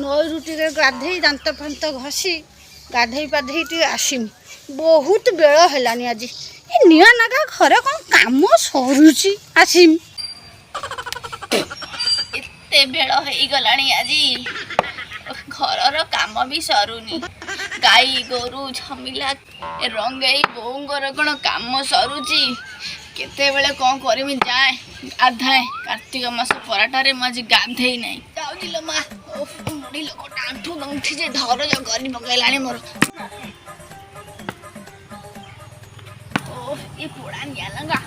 ନଈରୁ ଟିକେ ଗାଧେଇ ଦାନ୍ତ ଫାନ୍ତ ଘଷି ଗାଧେଇ ପାଧେଇ ଟିକେ ଆସିମି। ବହୁତ ବେଳ ହେଲାଣି ଆଜି। ଏ ନିଆଁ ନାଗା ଘରେ କ'ଣ କାମ ସରୁଛି? ଆସିମି। ଏତେ ବେଳ ହେଇଗଲାଣି ଆଜି, ଘରର କାମ ବି ସରୁନି। ଗାଈ ଗୋରୁ ଝମିଲା, ଏ ରଙ୍ଗେଇ ବୋଉଙ୍କର କ'ଣ କାମ ସରୁଛି? କେତେବେଳେ କ'ଣ କରିମି? ଯାଏ ଗାଧାଏ। କାର୍ତ୍ତିକ ମାସ ପରାଟାରେ ମୁଁ ଆଜି ଗାଧେଇ ନାହିଁ। ଯାଉଛି ଲୋ ମା। ଓଫ୍, ବୁଢ଼ୀ ଲୋକଟା ଆଣ୍ଠୁ ଗଣ୍ଠି ଯେ ଧରଜ କରି ପକେଇଲାଣି ମୋର। ଓଃ, ଏ ପୋଡ଼ା ନିଆଁ ଲଗା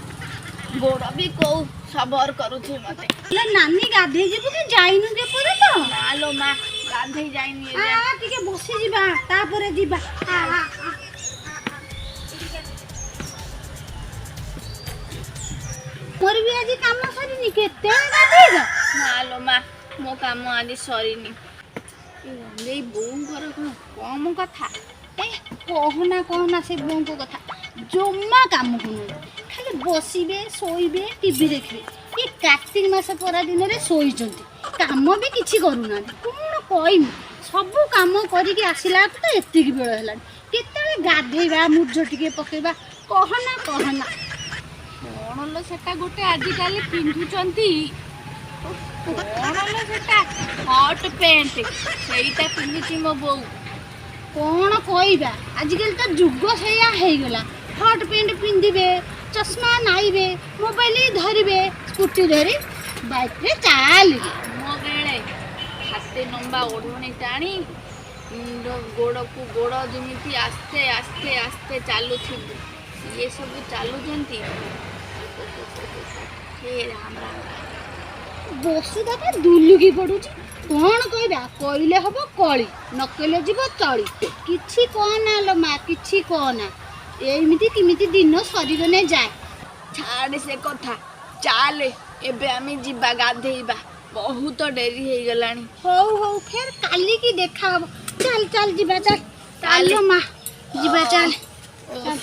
ଗୋଡ଼ ବି କୋଉ ସବର କରୁଛି ମତେ। ହେଲେ ନାନୀ, ଗାଧେଇ ଯିବୁ କି ଯାଇନୁ ଯେ ପର୍ଯ୍ୟନ୍ତ? ନା ଲୋ ମା, ଗାଧେଇ ଯାଇନି ଆ ଏଯାଏଁ। ଆ, ଟିକେ ବସିଯିବା, ତାପରେ ଯିବା। ଆ, ଆ, ଆ। ମୋର ବି ଆଜି କାମ ସରିନି। କେତେବେଳେ ଗାଧେଇବ? ନା ଲୋ ମା, ମୋ କାମ ଆଜି ସରିନି। ଏ ରଙ୍ଗେଇ ବୋଉଙ୍କର କ'ଣ କମ କଥା? ଏ କହନା କହନା ସେ ବୋଉଙ୍କ କଥା। ଜମା କାମକୁ ନୁହେଁ, ଖାଲି ବସିବେ, ଶୋଇବେ, ଟିଭି ଦେଖିବେ। ଏ କାର୍ତ୍ତିକ ମାସ ପରା ଦିନରେ ଶୋଇଛନ୍ତି, କାମ ବି କିଛି କରୁନାହାନ୍ତି। କ'ଣ କହିମି, ସବୁ କାମ କରିକି ଆସିଲା ବେଳକୁ ତ ଏତିକି ବେଳ ହେଲାଣି। କେତେବେଳେ ଗାଧେଇବା, ମୁର୍ଜ ଟିକେ ପକେଇବା, କହନା କହନା। କ'ଣ ଲୋ ସେଟା ଗୋଟେ ଆଜିକାଲି ପିନ୍ଧୁଛନ୍ତି? କ'ଣ ଲୋ ସେଟା, ହଟ୍ ପ୍ୟାଣ୍ଟ, ସେଇଟା ପିନ୍ଧିଛି ମୋ ବୋଉ। କ'ଣ କହିବା, ଆଜିକାଲି ତ ଯୁଗ ସେଇଆ ହେଇଗଲା। ହଟ୍ ପ୍ୟାଣ୍ଟ ପିନ୍ଧିବେ, ଚଷମା ନାଇବେ, ମୋବାଇଲ ଧରିବେ, ସ୍କୁଟି ଧରି ବାଇକ୍ରେ ଚାଲିବେ। ମୋ ବେଳେ ହାତେ ଲମ୍ବା ଓଢ଼ଣୀ ଟାଣି, ମୁଣ୍ଡ ଗୋଡ଼କୁ ଗୋଡ଼ ଯେମିତି ଆସ୍ତେ ଆସ୍ତେ ଆସ୍ତେ ଚାଲୁଥିବୁ, ଇଏ ସବୁ ଚାଲୁଛନ୍ତି। ହେ ରାମ ରାମ ରାମ। ବସୁଧା ପା ଦୁଲୁକି ପଡୁଛି। କ'ଣ କହିବା, କହିଲେ ହବ କଳି, ନ କହିଲେ ଯିବ ଚଳି। କିଛି କହନା ଲୋ ମା, କିଛି କହନା। ଏମିତି କେମିତି ଦିନ ସରିଗଲେ ଯାଏ। ଛାଡ଼େ ସେ କଥା, ଚାଲେ ଏବେ ଆମେ ଯିବା ଗାଧେଇବା, ବହୁତ ଡେରି ହେଇଗଲାଣି। ହଉ ହଉ, ଫେର କାଲିକି ଦେଖା ହବ। ଚାଲ ଚାଲ, ଯିବା ଚାଲ। ଚାଲ ମା, ଯିବା ଚାଲ। ଓଃ।